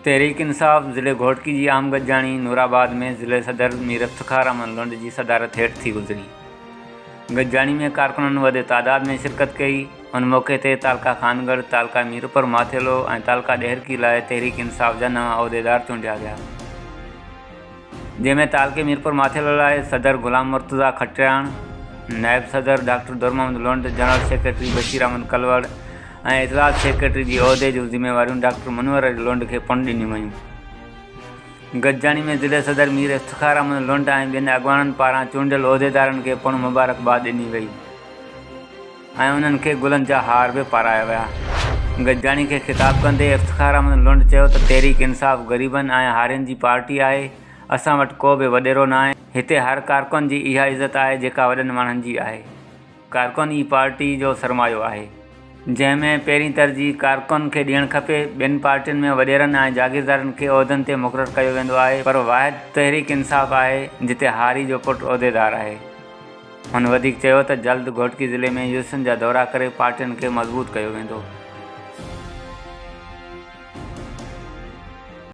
تحريڪ انصاف ضلعي گهوٽڪي جي عام گڏجاڻي نورآباد ۾ ضلعي صدر مير افتخار احمد لنڊ جي صدارت هيٺ ٿي گذري. گڏجاڻي ۾ ڪارڪنن وڏي تعداد ۾ شرڪت ڪئي. ان موقعي تي تعلقه خانڳڙهه، تعلقه ميرپور ماٿيلو ۽ تعلقه ڏهرڪي لاء تحريڪ انصاف جا نوان عهديدار چونڊيا ويا. جنهن ۾ تعلقي ميرپور ماٿيلو لاء صدر غلام مرتضيٰ کٽياڻ، نائب صدر doctor Dur Muhammad Lund, general secretary Bashir Ahmed Kalwar ۽ اطلاعات سيڪريٽري جي عهدي جون ذميواريون ڊاڪٽر منور علي لنڊ کي پڻ ڏنيون ويون. گڏجاڻي ۾ ضلعي صدر مير افتخار احمد لنڊ ۽ ٻين اڳواڻن پاران چونڊيل عهديدارن کي پڻ مبارڪباد ڏني وئي. ۽ انهن کي گلن جا هار به پارايا ويا. گڏجاڻي کي خطاب ڪندي افتخار احمد لنڊ چيو ته تحريڪ انصاف غريبن ۽ هارين جي پارٽي آهي، اسان وٽ ڪو به وڏيرو ناهي، هتي هر ڪارڪن جي اها عزت آهي جيڪا وڏن ماڻهن جي آهي، ڪارڪن ئي پارٽي جو سرمايو آهي. جنهن ۾ پهرين ترجيح ڪارڪن کي ڏيڻ کپي، ٻين پارٽين ۾ وڏيرن ۽ جاگيردارن کي عهدن تي مقرر ڪيو ويندو آهي پر واحد تحريڪ انصاف آهي جتي هاري جو پٽ عهديدار آهي. هن وڌيڪ چيو ته جلد گهوٽڪي ضلعي ۾ يوسين جا دورا ڪري پارٽين کي مضبوط ڪيو ويندو.